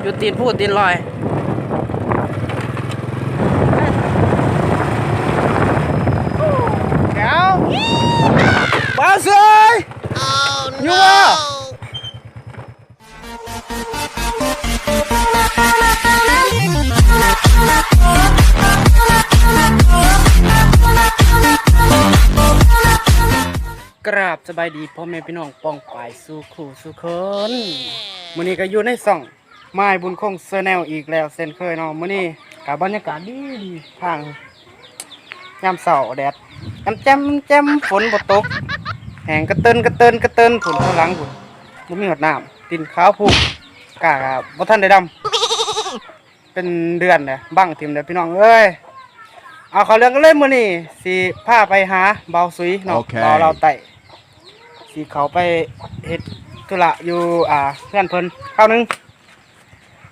ຢູ່ຕີນພູຕີນລອຍ ແກ້ວ ບ່າວເສີຍ ຢູ່ບໍ່? ກາບສະບາຍດີພໍ່ແມ່ພີ່ນ້ອງປ້ອງປາຍສູ່ຄູ່ສູ່ຄົນ. ມື້ນີ້ກໍຢູ່ໃນຊ່ອງມາຍບຸນຄົງ Channel ອີກແລ້ວເຊັ່ນເຄີຍເນາະ. ມື້ນີ້ກໍບັນຍາກາດດີໆ ທາງຍາມເຊົ້າແດດແຈ່ມໆ ຝົນບໍ່ຕົກ ແຫ້ງກະເຕີນກະເຕີນກະເຕີນ ພຸ້ນຂ້າງຫຼັງພຸ້ນ ບໍ່ມີຮອດນ້ຳ ຕີນຂາວພຸ້ນ ກ້າກໍບໍ່ທັນໄດ້ດຳ ເປັນເດືອນແລ້ວ ບັງຖິ້ມແລ້ວພີ່ນ້ອງເອີຍ. ເອົາ ເຂົ້າເລື່ອງກັນເລີຍ. ມື້ນີ້ຊິພາໄປຫາບ່າວສຸຍເນາະ ໂອເຄ ບ່າວລາວໃຕ້ ຊິເຂົ້າໄປເຮັດທຸລະຢູ່ ອ່າ ເຮືອນເພິ່ນຄາວໜຶ່ງ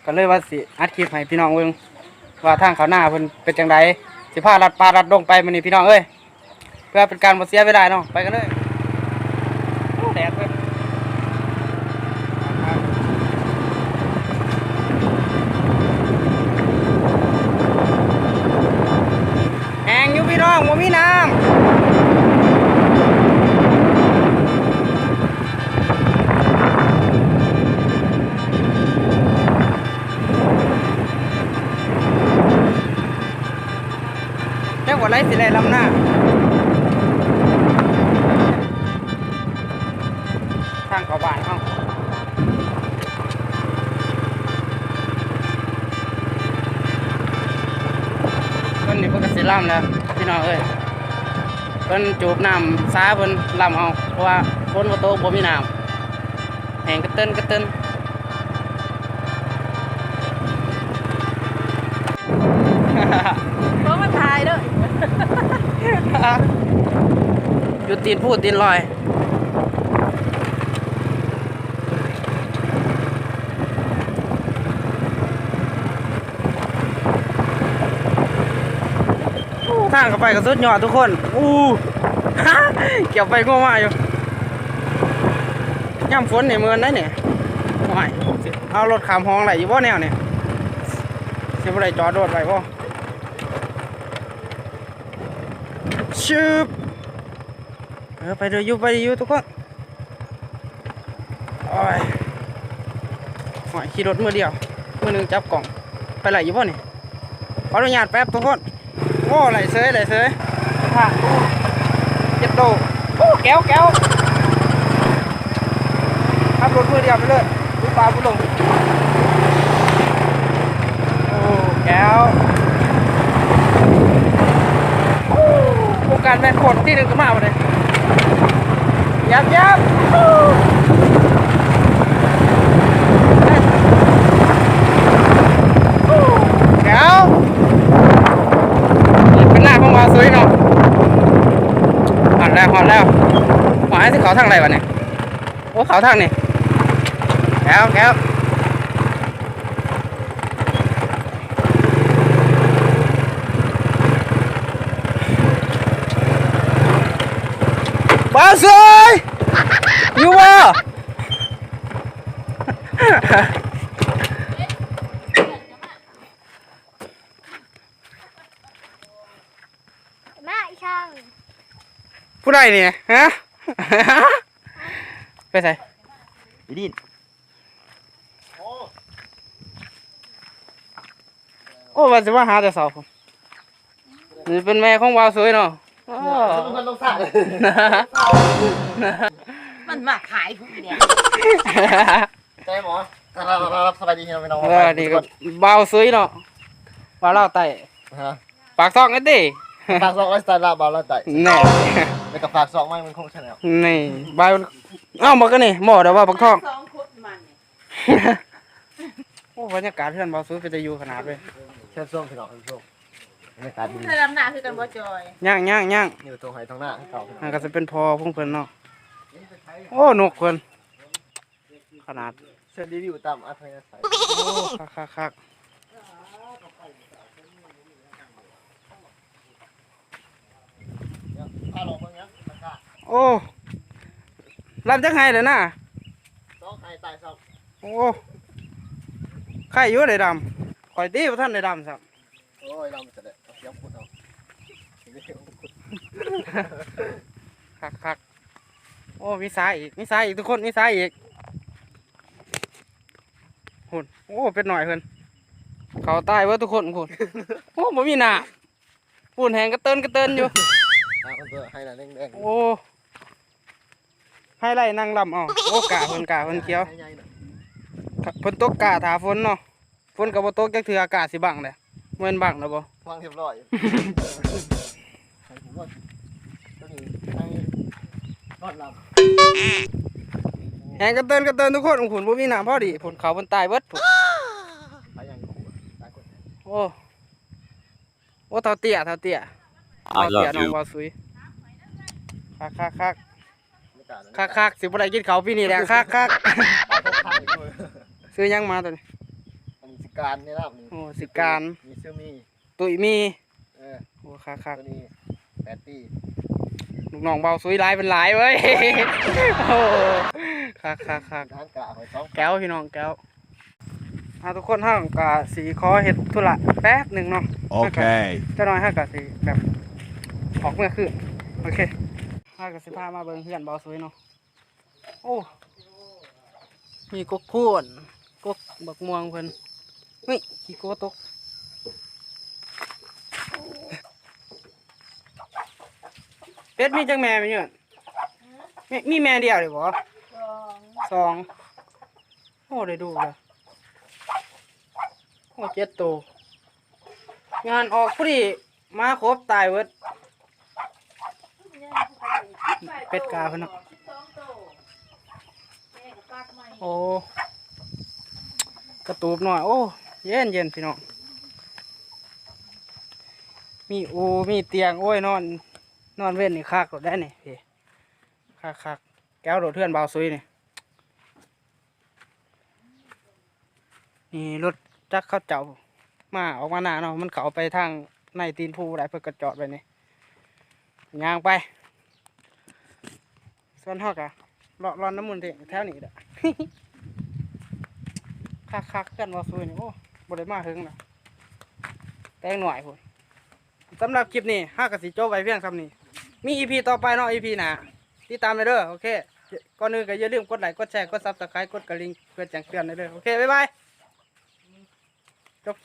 ກໍເລີຍວ່າຊິອັດຄລິບໃຫ້ພີ່ນ້ອງເບິ່ງວ່າທາງເຂົ້ານາເພິ່ນເປັນຈັ່ງໃດ ຊິພາລັດປ່າລັດດົງໄປມື້ນີ້ພີ່ນ້ອງເອີຍ. ເພື່ອເປັນການບໍ່ເສຍເວລາເນາະ ໄປກັນເລີຍ. ໂອ້ ແດດເວີຍ ແຫ້ງຢູ່ພີ່ນ້ອງ ບໍ່ມີນ້ຳ. ຈັກວ່າໄລຊິໄດ້ລຳນາ ທາງເຂົ້າບ້ານເຮົາ. ເພິ່ນນີ້ເພິ່ນກໍຊິລຳແລ້ວພີ່ນ້ອງເອີຍ ເພິ່ນຈູບນ້ຳສາເພິ່ນລຳເອົາ ເພາະວ່າຝົນບໍ່ຕົກ ບໍ່ມີນ້ຳ ແຫ້ງກະເຕີນກະເຕີນ. ບໍ່ມາຖ່າຍເດີ ຢູ່ຕີນພູຕີນລອຍ. ໂອ້ ທາງເຂົ້າໄປກໍສຸດຍອດທຸກຄົນ. ໂອ້ ກ່ຽວໄປງົວມາຢູ່ ຍາມຝົນນີ້ເມີນໄດ໋ນີ້. ໂອ້ຍ ເອົາລົດຂ້າມຮ່ອງໄດ້ຢູ່ບໍ່ແນວນີ້? ຊິບໍ່ໄດ້ຈອດລົດໄວ້ບໍ່? ຊຶບ ເອີ ໄປເດີຢູ່ ໄປເດີຢູ່ທຸກຄົນ. ໂອ້ຍ ໂອ້ຍ ຂີ່ລົດມືດຽວ ມືໜຶ່ງຈັບກ້ອງ ໄປໄດ້ຢູ່ບໍ່ນີ້? ຂໍອະນຸຍາດແປັບທຸກຄົນ. ໂອ້ ໄດ້ເສີຍ ໄດ້ເສີຍ ທາງ ໂອ້ ເຈັດໂຕ ໂອ້ ແກ້ວ ແກ້ວ ຂັບລົດມືດຽວໄປເລີຍ ບໍ່ປາບໍ່ລົງ. ໂອ້ ແກ້ວ ໂອ້ ໂຄງການແມ່ນໂຄດທີໜຶ່ງກໍມາບັດນີ້ ຢາບໆ ໂອ້ ແກ້ວ ເປັນໜ້າຂອງບ່າວສຸຍເນາະ. ຮອດແລ້ວ ຮອດແລ້ວ ວ່າຊິເຂົ້າທາງໃດບັດນີ້? ໂອ້ ເຂົ້າທາງນີ້ ແກ້ວ ແກ້ວ ບ່າວສຸຍ ຢູ່ບໍ່? ມາອີ່ຊ່າງ ຜູ້ໃດນີ້ ຮະ? ໄປໃສ? ໄປດິນ. ໂອ້ ວ່າຊິມາຫາແຕ່ເຊົ້າ ນີ້ເປັນແມ່ຂອງບ່າວສຸຍເນາະ. ໂອ້ ເປັນຄົນລົງສາ ມັນມາຂາຍຜູ້ນີ້ແຫຼະ. ໃຊ່ໝໍ? ສະບາຍດີພີ່ນ້ອງ ເອີ ນີ້ກໍບ່າວສຸຍເນາະ ບ່າວລາວໃຕ້ ຮະ ຝາກຊ່ອງແດ່ຕິ ຝາກຊ່ອງໄວ້ສະຕາລາບ່າວລາວໃຕ້ ແນ່ ແລ້ວກໍຝາກຊ່ອງໄວ້ມັນຄົງ Channel ນີ້ ບ່າວ ເອົ້າ ໝາກກະນີ້ ໝໍດອກວ່າບັກທອງ ສອງຄົນມັນ ໂອ້ ບັນຍາກາດເຮືອນບ່າວສຸຍເປັນຕາຢູ່ຂະໜາດເວີຍ ແຊບຊົມພີ່ນ້ອງ ແຊບຊົມ ບັນຍາກາດດີ ເຄີຍດຳນາຄືກັນບໍ່ຈອຍ? ຍັງ ຍັງ ຍັງ ຢູ່ທົ່ງໄຮ່ທົ່ງນາຄືເກົ່າ ຫັ້ນກໍຊິເປັນພໍ່ຂອງເພິ່ນເນາະ. ໂອ້ ນົກເພິ່ນ ຂະໜາດ ເຊີນຣີວິວຕາມອັດທະຍາໄສ. ໂອ້ ຄັກໆໆ ໂອ້ ລຳຈັກໄຮ່ແລ້ວນະ? ສອງໄຮ່ ຕາຍສອງ. ໂອ້ ເ ໄຄຢູ່ໄດ້ດຳ. ຂ້ອຍຕິບໍ່ທັນໄດ້ດຳຊ້ຳ. ໂອ້ຍ ດຳຊະແລ້ວ ເອົາສຽມຂຸດເອົາ. ຄັກໆ ໂອ້ ມີຊາອີກ ມີຊາອີກທຸກຄົນ ມີຊາອີກ. ພຸ້ນ ໂອ້ ເປັດນ້ອຍເພິ່ນ ເຂົາຕາຍເບິດທຸກຄົນພຸ້ນ. ໂອ້ ບໍ່ມີນ້ຳ ພຸ້ນແຫ້ງກະເຕີນກະເຕີນຢູ່. ຕາເພິ່ນຕົວໄຮລະແດງໆ ໂອ້ ໄຮໄລນັ່ງລຳເອົາ. ໂອ້ ກ້າເພິ່ນ ກ້າເພິ່ນຂຽວ ໄຮໃຫຍ່ນະ. ຝົນຕົກກ້າຖ້າຝົນເນາະ ຝົນກໍບໍ່ຕົກຈັກເທື່ອ ກ້າຊິບັງແຫຼະ. ແມ່ນບັງແລ້ວບໍ່? ວາງຮຽບຮ້ອຍ. ໃຫ້ຜົມວ່າຕົວນີ້ໃຫ້ນອນຫຼັບ ແຮງກະເຕີນກະເຕີນທຸກຄົນ. ໂອ້ ພຸ້ນບໍ່ມີນ້ຳພໍດີ ພຸ້ນເຂົາເພິ່ນຕາຍເບິດພຸ້ນ. ໄປຫຍັງຢູ່ ຕາຍຄົນ. ໂອ້ ໂອ້ ເຖົ້າເຕ້ຍ ເຖົ້າເຕ້ຍ I ເຖົ້າເຕ້ຍ love ນ້ອງ you ບ່າວສຸຍ. ຄັກໆໆ ຄັກໆ ຊິບໍ່ໄດ້ກິນເຂົ້າປີນີ້ແຫຼະ ຄັກໆ. ຊື່ຫຍັງໝາຕົວນີ້? ອັນນີ້ຊິການນີ້ລະ ໂອ້ ຊິການ ມີຊື່ມີ ຕຸ້ຍມີ ເອີ ໂອ້ ຄັກໆ ຕົວນີ້ແປດປີ ລູກນ້ອງເບົາສຸຍຫຼາຍເປັນຫຼາຍເວີຍ. ໂອ້ ຄັກໆໆ ຮ້ານກະຫອຍສອງ ແກ້ວ ພີ່ນ້ອງ ແກ້ວ. ອ່າ ທຸກຄົນ ເຮົາກະຊິຂໍເຮັດທຸລະແປັບໜຶ່ງເນາະ ໂອເຄ ຈັກໜ້ອຍເຮົາກະຊິແບບອອກເມືອຄືນ. ໂອເຄ ເຮົາກະຊິພາມາເບິ່ງເຮືອນເບົາສຸຍເນາະ. ໂອ້ ມີກົກໂພນ ກົກບັກມ່ວງເພິ່ນ. ເຮີ້ຍ ຂີ້ໂກຕົກ. ເປັດມີຈັກແມ່ແມ່ຍືດ? ມີ ມີແມ່ດຽວນີ້ບໍ່? ສອງ ສອງ. ໂອ້ ໄດ້ດູແລ້ວ. ໂອ້ ເຈັດໂຕ. ງານອອກພໍດີ ໝາຄົບຕາຍເບິດ. ເປັດກາເພິ່ນເນາະ. ໂອ້ ກະຕູບນ້ອຍ. ໂອ້ ເຢັນໆ ພີ່ນ້ອງ ມີອູ່ມີຕຽງ. ໂອ້ຍ ນອນ ນອນເວັນນີ້ຄັກໂລດໄດ໋ນີ້. ຄັກໆ ແກ້ວໂລດເຮືອນບ່າວສຸຍນີ້. ນີ້ລົດຈັກເຂົາເຈົ້າມາ ອອກມາໜ້າເນາະ ມັນເຂົ້າໄປທາງໃນຕີນພູບໍ່ໄດ້ ເພິ່ນກໍຈອດໄວ້ນີ້ ຍ່າງໄປ. ສ່ວນເຮົາກະເລາະລ່ອນນຳໝູ່ແຖວນີ້ແຫຼະ. ຄັກໆ ເຮືອນບ່າວສຸຍນີ້ ໂອ້ ບໍ່ໄດ້ມາເຖິງນະ ແຕ່ນ້ອຍພຸ້ນ. ສຳລັບຄລິບນີ້ເຮົາກະຊິຈົບໄວ້ພຽງສ່ຳນີ້ ມີອີພີຕໍ່ໄປເນາະ ອີພີໜ້າ ຕິດຕາມໄດ້ເດີ. ໂອເຄ ກ່ອນອື່ນກໍຢ່າລືມກົດໄລ ກົດແຊ ກົດຊັບສະໄຄ ກົດກະດິ່ງ ເພື່ອແຈ້ງເຕືອນໄດ້ເດີ. ໂອເຄ ບາຍບາຍ ຈົບຄລິບ.